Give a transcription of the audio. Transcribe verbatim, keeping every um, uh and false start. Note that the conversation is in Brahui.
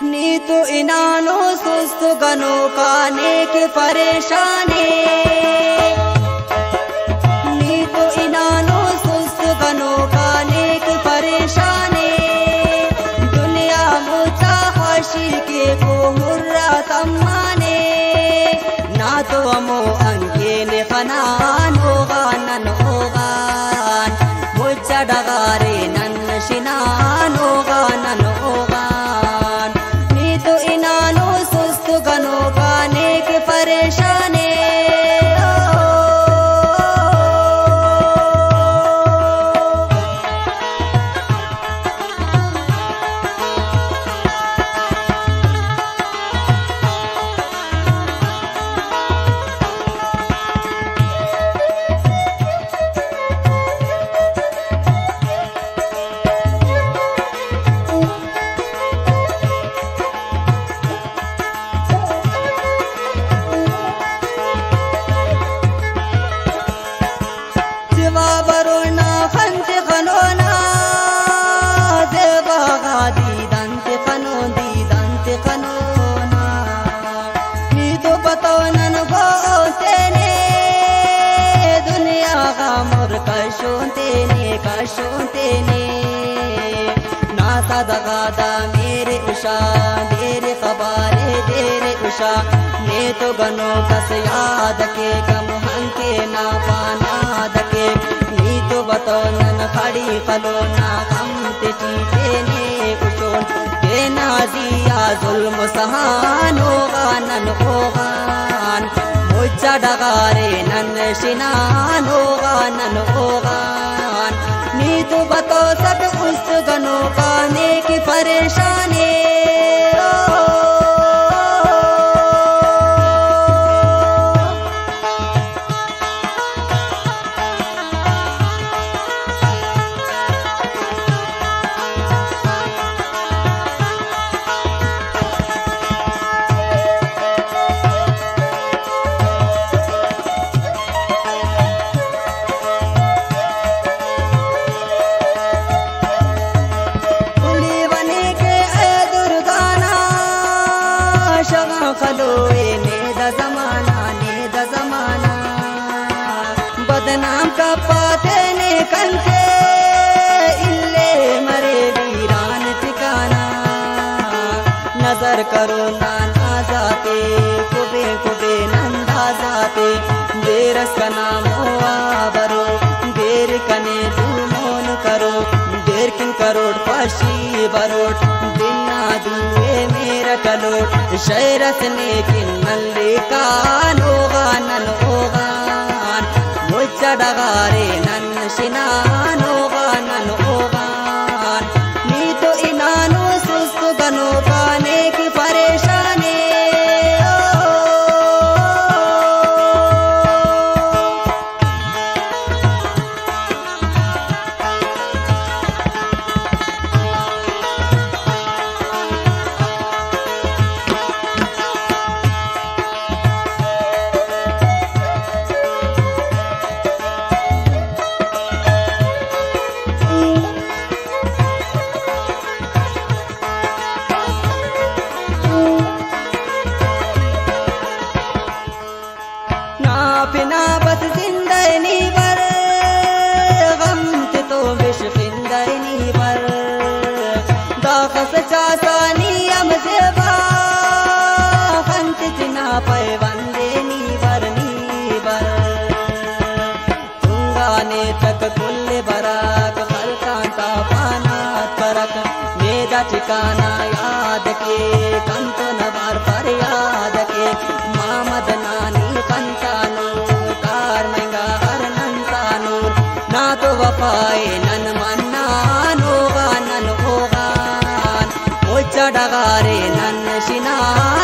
نی تو ہنانو سست گنوکا نیک پریشانے۔ نی تو ہنانو سست گنوکا نیک پریشانے۔ دنیا مچا خوشی کے کو ہرا تمانے۔ نا تو ہمو انکین خنانو غا نن اوغان۔ مچا ڈغارے نن شنانو غا نن اوغان۔ نی تو ہنانو سست گنوکا نیک پریشانے۔ جواب رونا خنتے خنونا، زیبا غا دیدان تے خنون، دیدان تے خنونا۔ نی تو پتو نن گو تینے، دنیا غا مر کشون تینے، کشون تینے۔ نا صدغہ دا میرے اشا، دیرے خبارے دیرے اشا۔ نے تو گنو کس یاد کے، کم ہنکے نا پانا دکے۔ نی تو بتو نن خڑی خلونا، غم تے ٹی تینے اشون۔ تینا زیا ظلم سہانو غا نن اوغان۔ مچا ڈغارے نن شنانو غا نن اوغان۔ نی تو بتو سٹ است گنوکا نیک پریشانے۔ پلی ونی کے اے درگانا، شغان خلوئے نے دا زمانہ، نے دا زمانہ۔ بدنام کپا تینے کنتے، الے مرے ویران ٹھکانہ۔ نظر کرو نانا ذاتے، کبے کبے نندا ذاتے۔ دیر اس کنا موا برو، دیر کنے دو مون کرو، دیر کن کروڑ خوشی بروٹ، دنا دوئے میرا کلوٹ، شعر اس نیکن نن لیکان اوغان نن اوغان، مچا ڈغارے نن شنان اوغان نن اوغان۔ نی تو انانو سست گنوکا نیک پریشانے۔ نا پنا بس زندہ نی بر، غم تے تو بشخندہ نی بر۔ داخس چاسا نی ہم زیبا، خن تے تینا پیوندے نی بر، نی بر۔ تنگانے تک کل براک، خلقان تا پانات پرک۔ میدا ٹھکانہ یاد کے، کنتون اوار فریاد کے۔ مامد نانی خنتانو، کار مہنگا ہر ننتانو۔ نا تو وفائے نن منانو غا نن اوغان۔ مچا ڈغارے نن شنان